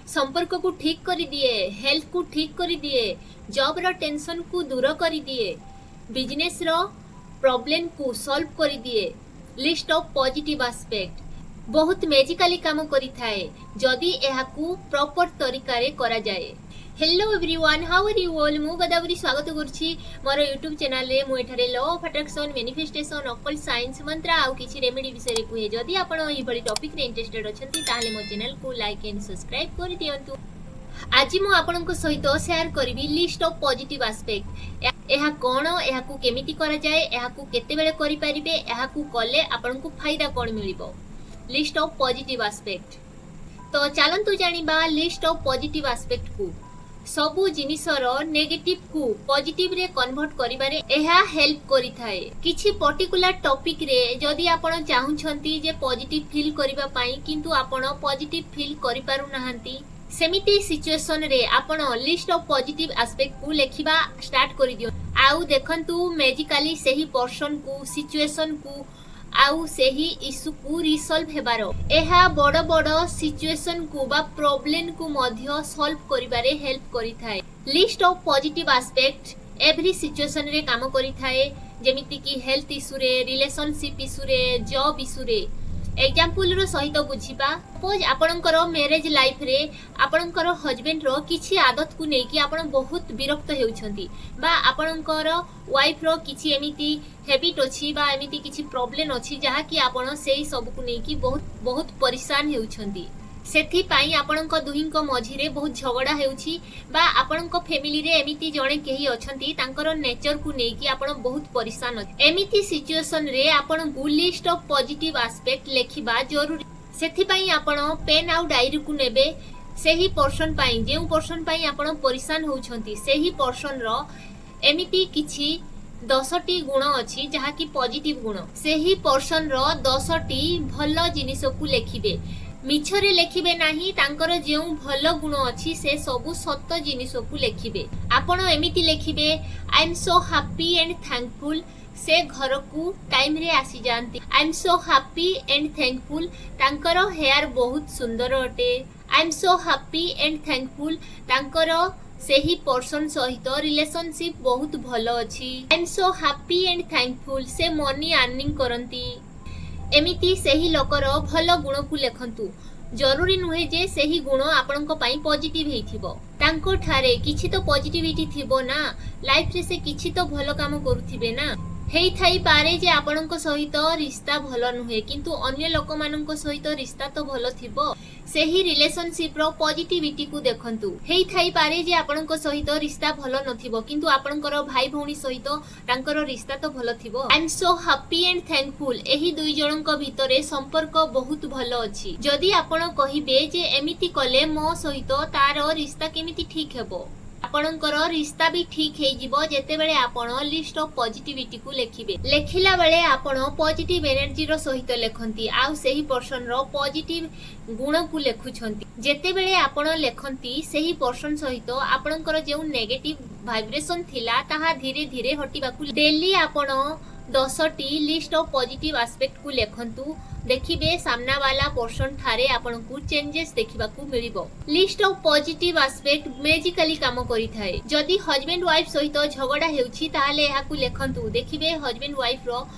ସମ୍ପର୍କକୁ ଠିକ୍ କରିଦିଏ, ହେଲ୍ଥକୁ ଠିକ୍ କରିଦିଏ, ଜବ୍ର ଟେନସନକୁ ଦୂର କରିଦିଏ, ବିଜନେସ୍ର ପ୍ରୋବ୍ଲେମକୁ ସଲ୍ଭ କରିଦିଏ। ଲିଷ୍ଟ ଅଫ୍ ପଜିଟିଭ୍ ଆସ୍ପେକ୍ଟ ବହୁତ ମ୍ୟାଜିକାଲି କାମ କରିଥାଏ, ଯଦି ଏହାକୁ ପ୍ରପର ତରିକାରେ କରାଯାଏ। Hello everyone, how are you all? ମୁଁ ଗୋଦାବରୀ ସ୍ୱାଗତ କରୁଛି ମୋର ୟୁଟ୍ୟୁବ୍ ଚ୍ୟାନେଲରେ। ମୁଁ ଏଠାରେ law of attraction, manifestation, occult science, mantra ଆଉ କିଛି ରେମେଡି ବିଷୟରେ କୁହେ। ଯଦି ଆପଣ ଏହିଭଳି ଟପିକ୍ରେ ଇଣ୍ଟରେଷ୍ଟେଡ୍ ଅଛନ୍ତି, ତାହେଲେ ମୋ ଚ୍ୟାନେଲକୁ ଲାଇକ୍ ଆଣ୍ଡ ସବସ୍କ୍ରାଇବ୍ କରିଦିଅନ୍ତୁ। ଆଜି ମୁଁ ଆପଣଙ୍କ ସହିତ ସେୟାର କରିବି ଲିଷ୍ଟ ଅଫ୍ ପଜିଟିଭ୍ ଆସ୍ପେକ୍ଟ। ଏହା କ'ଣ, ଏହାକୁ କେମିତି କରାଯାଏ, ଏହାକୁ କେତେବେଳେ କରିପାରିବେ, ଏହାକୁ କଲେ ଆପଣଙ୍କୁ ଫାଇଦା କ'ଣ ମିଳିବ। List of positive aspect. ତ ଚାଲନ୍ତୁ ଜାଣିବା ଲିଷ୍ଟ ଅଫ୍ ପଜିଟିଭ୍ ଆସ୍ପେକ୍ଟକୁ। ସବୁ ଜିନିଷର ନେଗେଟିଭକୁ ପଜିଟିଭରେ କନଭର୍ଟ କରିବାରେ ଏହା ହେଲ୍ପ କରିଥାଏ। କିଛି ପର୍ଟିକୁଲାର ଟପିକରେ ଯଦି ଆପଣ ଚାହୁଁଛନ୍ତି ଯେ ପଜିଟିଭ ଫିଲ୍ କରିବା ପାଇଁ, କିନ୍ତୁ ଆପଣ ପଜିଟିଭ ଫିଲ୍ କରିପାରୁନାହାନ୍ତି, ସେମିତି ସିଚୁଏସନରେ ଆପଣ ଲିଷ୍ଟ ଅଫ୍ ପଜିଟିଭ ଆସ୍ପେକ୍ଟକୁ ଲେଖିବା ଷ୍ଟାର୍ଟ କରିଦିଅନ୍ତୁ ଆଉ ଦେଖନ୍ତୁ ମ୍ୟାଜିକାଲି ସେହି ପର୍ସନକୁ, ସିଚୁଏସନକୁ ଆଉ ସେହି ଇସ୍ୟୁକୁ ରିସଲ୍ଭ ହେବାର। ଏହା ବଡ଼ ବଡ଼ ସିଚୁଏସନକୁ ବା ପ୍ରୋବ୍ଲେମକୁ ମଧ୍ୟ ସଲ୍ଭ କରିବାରେ ହେଲ୍ପ କରିଥାଏ। List of positive aspect every ସିଚୁଏସନରେ କାମ କରିଥାଏ, ଯେମିତିକି ହେଲ୍ଥ ଇସ୍ୟୁରେ, ରିଲେସନସିପ୍ ଇସ୍ୟୁରେ, ଜବ୍ ଇସ୍ୟୁରେ। ଏକ୍ଜାମ୍ପଲର ସହିତ ବୁଝିବା। ସପୋଜ ଆପଣଙ୍କର ମ୍ୟାରେଜ ଲାଇଫରେ ଆପଣଙ୍କର ହଜବେଣ୍ଡର କିଛି ଆଦତକୁ ନେଇକି ଆପଣ ବହୁତ ବିରକ୍ତ ହେଉଛନ୍ତି ବା ଆପଣଙ୍କର ୱାଇଫର କିଛି ଏମିତି ହ୍ୟାବିଟ୍ ଅଛି ବା ଏମିତି କିଛି ପ୍ରୋବ୍ଲେମ ଅଛି, ଯାହାକି ଆପଣ ସେଇ ସବୁକୁ ନେଇକି ବହୁତ ବହୁତ ପରିଶାନ ହେଉଛନ୍ତି। ସେଥିପାଇଁ ଆପଣଙ୍କ ଦୁହିଁଙ୍କ ମଝିରେ ବହୁତ ଝଗଡ଼ା ହେଉଛି ବା ଆପଣଙ୍କ ଫ୍ୟାମିଲିରେ ଏମିତି ଜଣେ କେହି ଅଛନ୍ତି, ତାଙ୍କର ନେଚରକୁ ନେଇକି ଆପଣ ବହୁତ ପରିଶାନ। ଏମିତି ସିଚୁଏସନରେ ଆପଣଙ୍କୁ ଲିଷ୍ଟ ଅଫ୍ ପଜିଟିଭ ଆସ୍ପେକ୍ଟ ଲେଖିବା ଜରୁରୀ। ସେଥିପାଇଁ ଆପଣ ପେନ୍ ଆଉ ଡାଇରୀକୁ ନେବେ। ସେହି ପର୍ସନ ପାଇଁ, ଯେଉଁ ପର୍ସନ ପାଇଁ ଆପଣ ପରିଶାନ ହେଉଛନ୍ତି, ସେହି ପର୍ସନର ଏମିତି କିଛି 10ଟି ଗୁଣ ଅଛି ଯାହାକି ପଜିଟିଭ ଗୁଣ। ସେହି ପର୍ସନର 10ଟି ଭଲ ଜିନିଷକୁ ଲେଖିବେ। ମିଛରେ ଲେଖିବେ ନାହିଁ। ତାଙ୍କର ଯେଉଁ ଭଲ ଗୁଣ ଅଛି, ସେ ସବୁ ସତ ଜିନିଷକୁ ଲେଖିବେ। ଆପଣ ଏମିତି ଲେଖିବେ, "I am so happy and thankful ସେ ଘରକୁ ଟାଇମରେ ଆସିଯାଆନ୍ତି। I am so happy and thankful ତାଙ୍କର ହେୟାର ବହୁତ ସୁନ୍ଦର ଅଟେ। I am so happy and thankful ତାଙ୍କର ସେହି ପର୍ସନ ସହିତ ରିଲେସନସିପ୍ ବହୁତ ଭଲ ଅଛି। I am so happy and thankful ସେ ମନି ଆର୍ନିଂ କରନ୍ତି।" ଏମିତି ସେହି ଲୋକର ଭଲ ଗୁଣକୁ ଲେଖନ୍ତୁ। ଜରୁରୀ ନୁହେଁ ଯେ ସେହି ଗୁଣ ଆପଣଙ୍କ ପାଇଁ ପଜିଟିଭ ହେଇଥିବ। ତାଙ୍କ ଠାରେ କିଛି ତ ପଜିଟିଭିଟି ଥିବ ନା? ଲାଇଫରେ ସେ କିଛି ତ ଭଲ କାମ କରୁଥିବେ ନା? ହେଇଥାଇପାରେ ଯେ ଆପଣଙ୍କ ସହିତ ରିସ୍ତା ଭଲ ନୁହେଁ, କିନ୍ତୁ ଅନ୍ୟ ଲୋକମାନଙ୍କ ସହିତ ରିସ୍ତା ତ ଭଲ ଥିବ। ସେହି ରିଲେସନସିପର ପଜିଟିଭିଟିକୁ ଦେଖନ୍ତୁ। ହେଇଥାଇପାରେ ଯେ ଆପଣଙ୍କ ସହିତ ରିସ୍ତା ଭଲ ନଥିବ, କିନ୍ତୁ ଆପଣଙ୍କର ଭାଇ ଭଉଣୀ ସହିତ ତାଙ୍କର ରିସ୍ତା ତ ଭଲ ଥିବ। I am so happy and thankful ଏହି ଦୁଇ ଜଣଙ୍କ ଭିତରେ ସମ୍ପର୍କ ବହୁତ ଭଲ ଅଛି। ଯଦି ଆପଣ କହିବେ ଯେ ଏମିତି କଲେ ମୋ ସହିତ ତାର ରିସ୍ତା କେମିତି ଠିକ ହେବ? ଆପଣଙ୍କର ରିସ୍ତା ବି ଠିକ ହେଇଯିବ, ଯେତେବେଳେ ଆପଣ ଲିଷ୍ଟ ଅଫ ପଜିଟିଭିଟିକୁ ଲେଖିବେ। ଲେଖିଲା ବେଳେ ଆପଣ ପଜିଟିଭ ଏନର୍ଜିର ସହିତ ଲେଖନ୍ତି ଆଉ ସେହି ପର୍ସନର ପଜିଟିଭ ଗୁଣକୁ ଲେଖୁଛନ୍ତି। ଯେତେବେଳେ ଆପଣ ଲେଖନ୍ତି, ସେହି ପର୍ସନ ସହିତ ଆପଣଙ୍କର ଯେଉଁ ନେଗେଟିଭ ଭାଇବ୍ରେସନ ଥିଲା, ତାହା ଧୀରେ ଧୀରେ ହଟିବାକୁ। ଡେଲି ଆପଣ 10ଟି ଲିଷ୍ଟ ଅଫ ପଜିଟିଭ ଆସ୍ପେକ୍ଟକୁ ଲେଖନ୍ତୁ। ଦେଖିବେ ସାମ୍ନାବାଲା ପର୍ସନ ଠାରେ ଆପଣଙ୍କୁ ଚେଞ୍ଜେସ୍ ଦେଖିବାକୁ ମିଳିବ। ଲିଷ୍ଟ ଅଫ ପଜିଟିଭ ଆସ୍ପେକ୍ଟ ମ୍ୟାଜିକାଲି କାମ କରିଥାଏ। ଯଦି ହଜବେଣ୍ଡ ୱାଇଫ ସହିତ ଝଗଡ଼ା ହେଉଛି, ତାହେଲେ ଏହାକୁ ଲେଖନ୍ତୁ। ଦେଖିବେ ହଜବେଣ୍ଡ ୱାଇଫର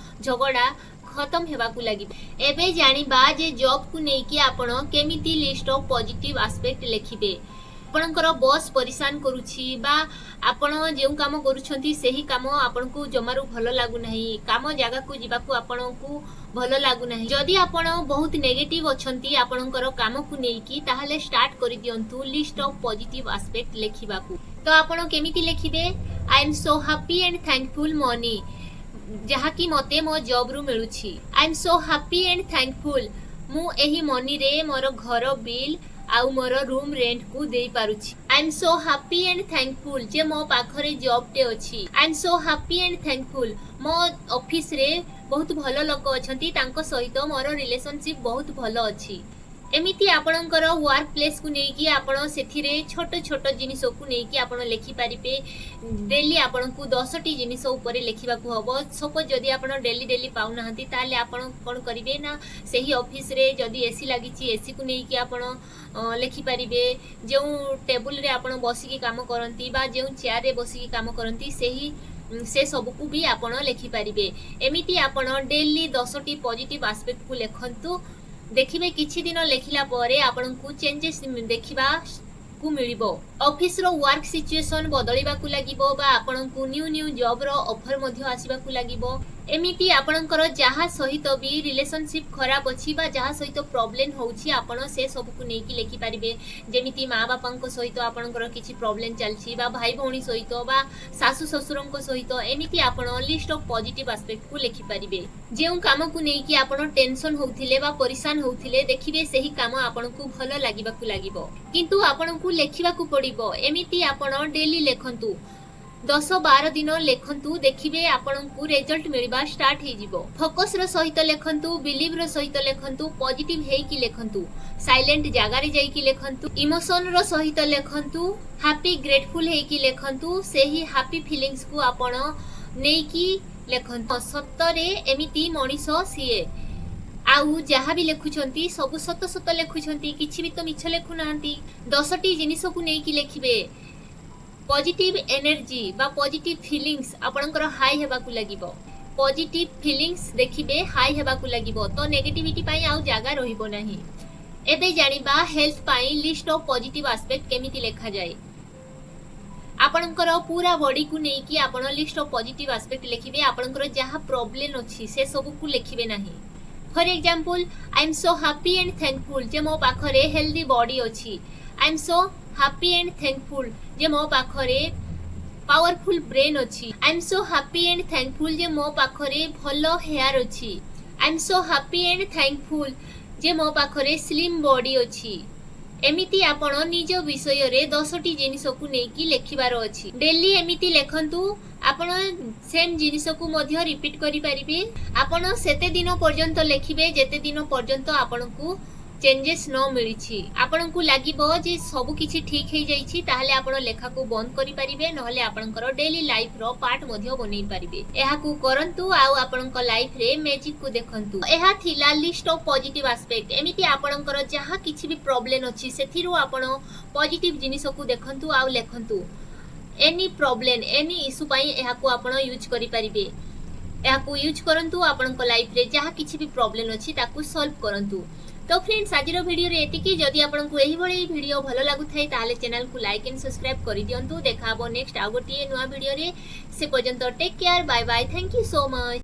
ଝଗଡ଼ା ଖତମ ହେବାକୁ ଲାଗିବ। ଏବେ ଜାଣିବା ଯେ ଜବକୁ ନେଇକି ଆପଣ କେମିତି ଲିଷ୍ଟ ଅଫ ପଜିଟିଭ ଆସ୍ପେକ୍ଟ ଲେଖିବେ। ଆପଣଙ୍କର ବସ୍ ପରିଶାନ କରୁଛି ବା ଆପଣ ଯେଉଁ କାମ କରୁଛନ୍ତି, ସେହି କାମ ଆପଣଙ୍କୁ ଜମାରୁ ଭଲ ଲାଗୁନାହିଁ, କାମ ଜାଗାକୁ ଯିବାକୁ ଆପଣଙ୍କୁ ଭଲ ଲାଗୁନାହିଁ, ଯଦି ଆପଣ ବହୁତ ନେଗେଟିଭ ଅଛନ୍ତି ଆପଣଙ୍କର କାମକୁ ନେଇକି, ତାହେଲେ ଷ୍ଟାର୍ଟ କରିଦିଅନ୍ତୁ ଲିଷ୍ଟ ଅଫ ପଜିଟିଭ ଆସ୍ପେକ୍ଟ ଲେଖିବାକୁ। ତ ଆପଣ କେମିତି ଲେଖିବେ? "I am so happy and thankful money ଯାହାକି ମତେ ମୋ ଜବ୍ରୁ ମିଳୁଛି। I am so happy and thankful ମୁଁ ଏହି ମନିରେ ମୋର ଘର ବିଲ୍ ଆଉ ମୋର ରୁମ୍ ରେଣ୍ଟକୁ ଦେଇପାରୁଛି। I am so happy and thankful ଯେ ମୋ ପାଖରେ ଜବ୍ଟେ ଅଛି। I am so happy and thankful ମୋ ଅଫିସରେ ବହୁତ ଭଲ ଲୋକ ଅଛନ୍ତି, ତାଙ୍କ ସହିତ ମୋର ରିଲେସନସିପ୍ ବହୁତ ଭଲ ଅଛି।" ଏମିତି ଆପଣଙ୍କର ୱାର୍କ ପ୍ଲେସ୍କୁ ନେଇକି ଆପଣ ସେଥିରେ ଛୋଟ ଛୋଟ ଜିନିଷକୁ ନେଇକି ଆପଣ ଲେଖିପାରିବେ। ଡେଲି ଆପଣଙ୍କୁ 10ଟି ଜିନିଷ ଉପରେ ଲେଖିବାକୁ ହେବ। ସପୋଜ୍ ଯଦି ଆପଣ ଡେଲି ଡେଲି ପାଉନାହାନ୍ତି, ତାହେଲେ ଆପଣ କ'ଣ କରିବେ ନା, ସେହି ଅଫିସରେ ଯଦି ଏସି ଲାଗିଛି, ଏସିକୁ ନେଇକି ଆପଣ ଲେଖିପାରିବେ। ଯେଉଁ ଟେବୁଲରେ ଆପଣ ବସିକି କାମ କରନ୍ତି ବା ଯେଉଁ ଚେୟାରରେ ବସିକି କାମ କରନ୍ତି, ସେ ସବୁକୁ ବି ଆପଣ ଲେଖିପାରିବେ। ଏମିତି ଆପଣ ଡେଲି 10ଟି ପଜିଟିଭ୍ ଆସ୍ପେକ୍ଟକୁ ଲେଖନ୍ତୁ। ଦେଖିବେ, କିଛି ଦିନ ଲେଖିଲା ପରେ ଆପଣଙ୍କୁ ଚେଞ୍ଜେସ୍ ଦେଖିବାକୁ ମିଳିବ। ଅଫିସର ୱାର୍କ ସିଚୁଏସନ୍ ବଦଳିବାକୁ ଲାଗିବ ବା ଆପଣଙ୍କୁ ନ୍ୟୁ ନ୍ୟୁ ଜବ୍ର ଅଫର୍ ମଧ୍ୟ ଆସିବାକୁ ଲାଗିବ। ଏମିତି ଆପଣଙ୍କର ଯାହା ସହିତ ବି ରିଲେସନସିପ୍ ଖରାପ ଅଛି ବା ଯାହା ସହିତ ପ୍ରୋବ୍ଲେମ୍ ହେଉଛି, ଆପଣ ସେ ସବୁକୁ ନେଇକି ଲେଖିପାରିବେ। ଯେମିତି ମା ବାପାଙ୍କ ସହିତ ଆପଣଙ୍କର କିଛି ପ୍ରୋବ୍ଲେମ୍ ଚାଲିଛି ବା ଭାଇ ଭଉଣୀ ସହିତ ବା ଶାଶୁ ଶ୍ୱଶୁରଙ୍କ ସହିତ, ଏମିତି ଆପଣ ଲିଷ୍ଟ ଅଫ୍ ପଜିଟିଭ୍ ଆସ୍ପେକ୍ଟକୁ ଲେଖିପାରିବେ। ଯେଉଁ କାମକୁ ନେଇକି ଆପଣ ଟେନସନ୍ ହେଉଥିଲେ ବା ପରିଶାନ ହେଉଥିଲେ, ଦେଖିବେ ସେହି କାମ ଆପଣଙ୍କୁ ଭଲ ଲାଗିବାକୁ ଲାଗିବ। କିନ୍ତୁ ଆପଣଙ୍କୁ ଲେଖିବାକୁ ପଡ଼ିବ। ଏମିତି ଆପଣ ଡେଲି ଲେଖନ୍ତୁ, 10-12 ଦିନ ଲେଖନ୍ତୁ, ଦେଖିବେ ଆପଣଙ୍କୁ ରେଜଲ୍ଟ ମିଳିବା ଷ୍ଟାର୍ଟ ହେଇଯିବ। ଫୋକସର ସହିତ ଲେଖନ୍ତୁ, ବିଲିଭର ସହିତ ଲେଖନ୍ତୁ, ପଜିଟିଭ ହେଇକି ଲେଖନ୍ତୁ, ସାଇଲେଣ୍ଟ ଜାଗାରେ ଯାଇକି ଲେଖନ୍ତୁ, ଇମୋସନର ସହିତ ଲେଖନ୍ତୁ, ହାପି ଗ୍ରେଟଫୁଲ ହେଇକି ଲେଖନ୍ତୁ। ସେହି ହାପି ଫିଲିଙ୍ଗସକୁ ଆପଣ ନେଇକି ଲେଖନ୍ତୁ। ସତରେ ଏମିତି ମଣିଷ ସିଏ ଆଉ ଯାହା ବି ଲେଖୁଛନ୍ତି, ସବୁ ସତ ସତ ଲେଖୁଛନ୍ତି, କିଛି ବି ତ ମିଛ ଲେଖୁନାହାନ୍ତି। 10ଟି ଜିନିଷକୁ ନେଇକି ଲେଖିବେ। ପଜିଟିଭ ଏନର୍ଜି ବା ପଜିଟିଭ ଫିଲିଙ୍ଗସ୍ ଆପଣଙ୍କର ହାଇ ହେବାକୁ ଲାଗିବ। ପଜିଟିଭ ଫିଲିଙ୍ଗସ୍ ଦେଖିବେ ହାଇ ହେବାକୁ ଲାଗିବ, ତ ନେଗେଟିଭିଟି ପାଇଁ ଆଉ ଜାଗା ରହିବ ନାହିଁ। ଏବେ ଜାଣିବା ହେଲ୍ଥ ପାଇଁ ଲିଷ୍ଟ ଅଫ୍ ପଜିଟିଭ ଆସ୍ପେକ୍ଟ କେମିତି ଲେଖାଯାଏ। ଆପଣଙ୍କର ପୁରା ବଡିକୁ ନେଇକି ଆପଣ ଲିଷ୍ଟ ଅଫ୍ ପଜିଟିଭ ଆସ୍ପେକ୍ଟ ଲେଖିବେ। ଆପଣଙ୍କର ଯାହା ପ୍ରୋବ୍ଲେମ୍ ଅଛି, ସେ ସବୁକୁ ଲେଖିବେ ନାହିଁ। For example, "I am so happy and thankful ଯେ ମୋ ପାଖରେ ହେଲ୍ଦି ବଡି ଅଛି। I am so happy and thankful ଯେ ମୋ ପାଖରେ ପାୱାରଫୁଲ୍ ବ୍ରେନ୍ ଅଛି। I am so happy and thankful ଯେ ମୋ ପାଖରେ ଭଲ ହେୟାର ଅଛି। I am so happy and thankful ଯେ ମୋ ପାଖରେ ସ୍ଲିମ୍ ବଡି ଅଛି।" ଏମିତି ଆପଣ ନିଜ ବିଷୟରେ 10ଟି ଜିନିଷକୁ ନେଇକି ଲେଖିବାର ଅଛି। ଡେଲି ଏମିତି ଲେଖନ୍ତୁ। ଆପଣ ସେମ୍ ଜିନିଷକୁ ମଧ୍ୟ ରିପିଟ୍ କରିପାରିବେ। ଆପଣ ସେତେ ଦିନ ପର୍ଯ୍ୟନ୍ତ ଲେଖିବେ, ଯେତେ ଦିନ ପର୍ଯ୍ୟନ୍ତ ଆପଣଙ୍କୁ ଚେଞ୍ଜେସ୍ ନ ମିଳିଛି। ଆପଣଙ୍କୁ ଲାଗିବ ଯେ ସବୁ କିଛି ଠିକ୍ ହେଇଯାଇଛି, ତାହେଲେ ଆପଣ ଲେଖାକୁ ବନ୍ଦ କରିପାରିବେ। ନହେଲେ ଆପଣଙ୍କର ଡେଲି ଲାଇଫର ପାର୍ଟ ମଧ୍ୟ ବନେଇ ପାରିବେ। ଏହାକୁ କରନ୍ତୁ ଆଉ ଆପଣଙ୍କ ଲାଇଫରେ ମ୍ୟାଜିକକୁ ଦେଖନ୍ତୁ। ଏହା ଥିଲା ଲିଷ୍ଟ ଅଫ୍ ପଜିଟିଭ ଆସ୍ପେକ୍ଟ। ଏମିତି ଆପଣଙ୍କର ଯାହା କିଛି ବି ପ୍ରୋବ୍ଲେମ୍ ଅଛି, ସେଥିରୁ ଆପଣ ପଜିଟିଭ ଜିନିଷକୁ ଦେଖନ୍ତୁ ଆଉ ଲେଖନ୍ତୁ। ଏନି ପ୍ରୋବ୍ଲେମ୍, ଏନି ଇସ୍ୟୁ ପାଇଁ ଏହାକୁ ଆପଣ ୟୁଜ୍ କରିପାରିବେ। ଏହାକୁ ୟୁଜ୍ କରନ୍ତୁ, ଆପଣଙ୍କ ଲାଇଫରେ ଯାହା କିଛି ବି ପ୍ରୋବ୍ଲେମ୍ ଅଛି, ତାକୁ ସଲ୍ଭ କରନ୍ତୁ। ତ ଫ୍ରେଣ୍ଡସ୍, ଆଜିର ଭିଡ଼ିଓରେ ଏତିକି। ଯଦି ଆପଣଙ୍କୁ ଏହିଭଳି ଭିଡ଼ିଓ ଭଲ ଲାଗୁଥାଏ, ତାହେଲେ ଚ୍ୟାନେଲକୁ ଲାଇକ୍ ଆଣ୍ଡ ସବସ୍କ୍ରାଇବ୍ କରିଦିଅନ୍ତୁ। ଦେଖା ହେବ ନେକ୍ସଟ ଆଉ ଗୋଟିଏ ନୂଆ ଭିଡ଼ିଓରେ। ସେ ପର୍ଯ୍ୟନ୍ତ take care, bye bye, thank you so much.